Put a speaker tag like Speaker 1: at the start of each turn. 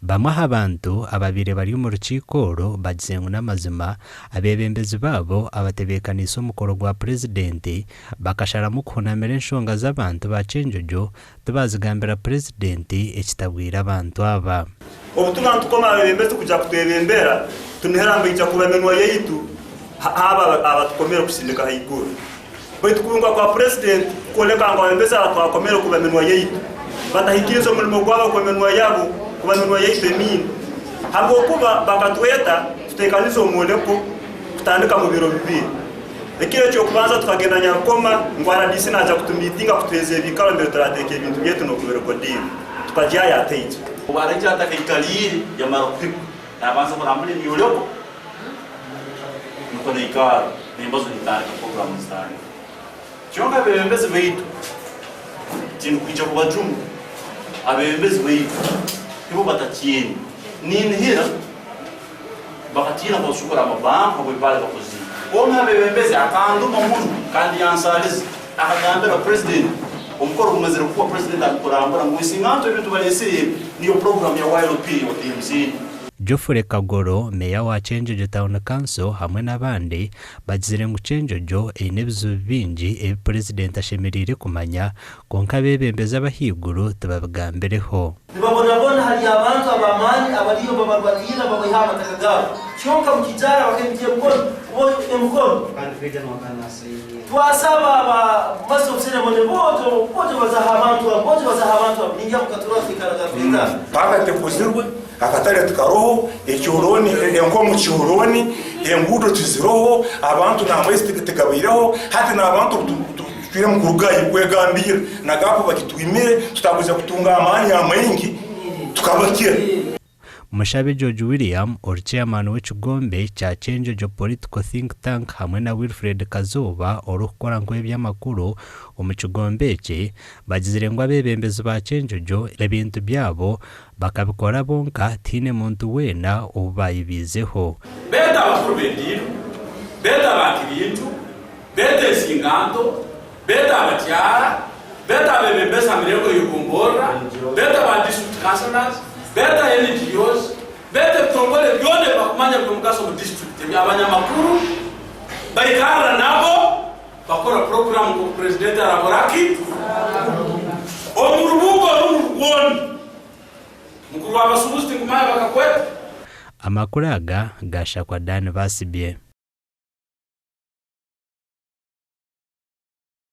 Speaker 1: Bamwe aha bantu ababaire bari omu rukiiko oru bagizire ngu n'amazima abeebembezi baabo abatebeekaniise omukoro gwa Purezidenti bakasharamu kuhunamira enshonga z'abantu ba Kyenjojo tibaazigambira Purezidenti ekitabwire abantu aba.
Speaker 2: Obu tuba nitukoma abeebembezi kwija kutwebembera, tunihira ngu baija kuba eminwa yaitu h'abo abatukomere kusindika haiguru. Baitu kubingwa kwa Purezidenti kukooleka ngu abeebembezi aba twakomere kuba eminwa yaitu, batahikiirize omurimo gwabo kuba eminwa yabo, kuba eminwa yaitu emindi. Habwokuba bakatweta tuteekanize omwoleko kutandika mu biro bibiri. Ekiro eky'okubanza tukagenda Nyarukoma ngu rdc naaja kutumiitinga kutuheeza ebiikaro mbere turateeka ebintu byaitu n'okubirekodinga. Tukagyayo ataija.
Speaker 3: Obu araija atakaikaliire yamara kuhika, nabanza kurambura emyoleko nukwo naikarra n'embazo nitandika puroguraamu nizitandika. Kyonka abeebembezi baitu tindikwija kubajuma, abeebembezi baitu ibo batakyenda. Ninihira bakatiina kubasukura amabanka habw'ebi baali bakozire. Omu h'abeebembezi akanduma muno kandi yansaaliza. Akagambira purezidenti omukoro gumazire kuhwa purezidenti arikurambura ngu ensinganto ebintu baleesire ebi niyo puroguraamu ya YLP oTMC.
Speaker 1: Geoffrey Kagoro, Meeya wa Kyenjojo Town Council hamwe n'abandi bagizire ngu Kyenjojo eine ebizibu bingi ebi Purezidenti ashemereire kumanya kwonka abeebembezi ab'ahaiguru tibabigambireho.
Speaker 4: Nibabonabona hali abantu ab'amaani abaliyo babarwanirra babaihaho amataka gaabo. Kyonka Mukijara bakaimukya emikono emikono. Twasaba aba master of ceremony boojo boojo bazaho abantu abo boojo bazaho abantu abo ningira mukaturora twikaraga twetaaga.
Speaker 5: Paaka tekozirwe, akatare tikaroho, ekyorooni enku omu kyorooni, enguudo tiziroho, abantu n'amaizi tigabaireho, hati n'abantu Tutwiremu kurugayo kwegambirra na gaapu bagitwimire tutakwija kutunga amaani amaingi tukabakira.
Speaker 1: Mushabe George William ori Chairman w'ekigombe kya Kyenjojo Political Think Tank hamwe na Wilfred Kazooba orikukora nk'ow'ebyamakuru omu kigombe eki bagizire ngu abeebembezi ba Kyenjojo ebintu byabo bakabikora bonka tihaine muntu weena ou baayibaizeho.
Speaker 6: Beeta abakuru b'ediini, beeta abakirintu, Beeta ensinganto, beeta abakyara, beeta abebembezi ha mirengo y'egomborora, beeta ba district councillors, beeta NGOs, beeta ebitongore byona ebibakumanya by'omugaso omu district ebi abanyamakuru baikarra nabo bakora program nkoku president arakoraki omu rubuga orunu rwona. Mukuru w'abasubuzi tinkumanya bakakweta.
Speaker 1: Amakuru aga gashakwa Dan Basibye.